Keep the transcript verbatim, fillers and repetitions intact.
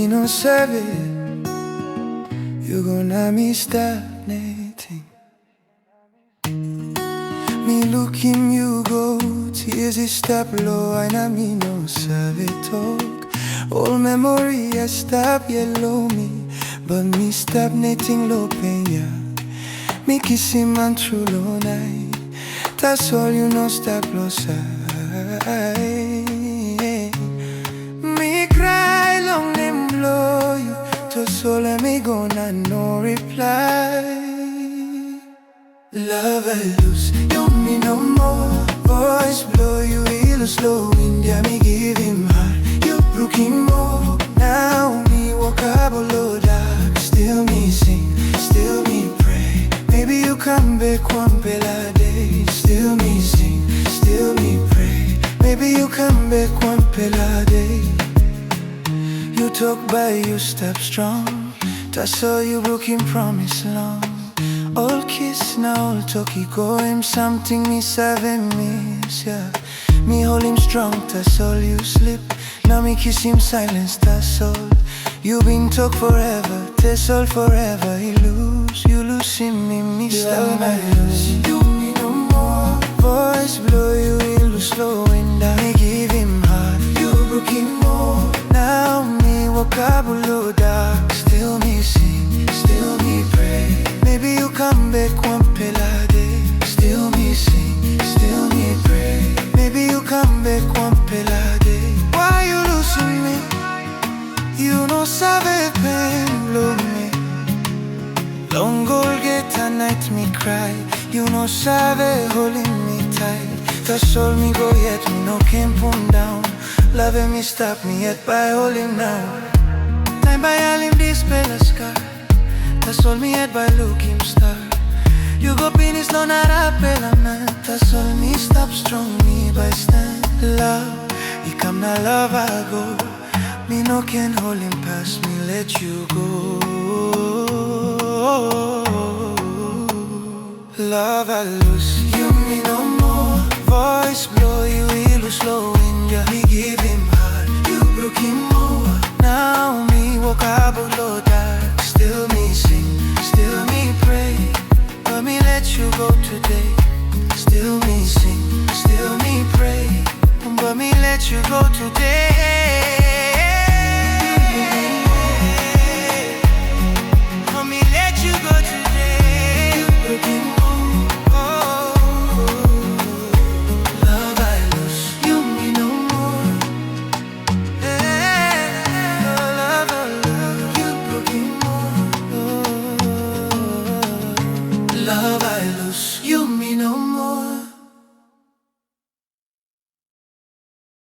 Mi no save, yu go na mi stap nating. Mi lukim yu go, tears i stap lo ai na mi no save tok. Ol memory i stap yet lo mi, but mi stap nating lo pen ya. Mi kisim man tru lo nai, tasol yu no stap lo sai. Mi krai long nem blo yu, tasol em i go na no reply. Love I lose, yu mi no moa. Voice blo yu i lus lo wind ya, mi givim hat. Yu brukim moa, nau mi wokabaut lo dak. Still mi sing, still mi pray. Maybe yu kam bek wanpela day. Still mi sing, still mi pray. Maybe yu kam bek wanpela day. Yu tok bai yu stap strong, tasol yu brukim promise long. Ol kis na ol tok i go, em samting mi save mis, yeah. Mi holim strong, tasol yu slip. Nau mi kisim silence, tasol. Yu bin tok forever, tasol forever i lus. Yu lusim mi, mi stap. Love I lose, yu mi no moa. Voice blo yu i lus lo wind ya, mi givim hat. Yu brukim moa, nau mi wokabaut lo dak. Still mi sing, still mi pray. Maybe yu kam bek wanpela day. Still mi sing, still mi pray. Maybe yu kam bek wanpela day. Why yu lusim mi? Yu no save pen blo mi. Long olgeta nait mi krai, yu no save holim mi tight. Tasol mi go yet, mi no ken pundaun. Love em i stap, mi yet bai holim nau. Taim bai halim dispela skai, tasol mi yet bai lukim star. Yu go pinis lo narapela man, tasol mi stap strong, mi bai stan. Love i kam na love i go. Mi no ken holim pas, mi let yu go. Love I lose, yu mi no moa. Voice blo yu i lus lo wind ya, mi givim hat. Yu brukim moa, nau mi wokabaut lo dak. Still mi sing, still mi pray. But mi let yu go today. Still mi sing, still mi pray. But mi let yu go today.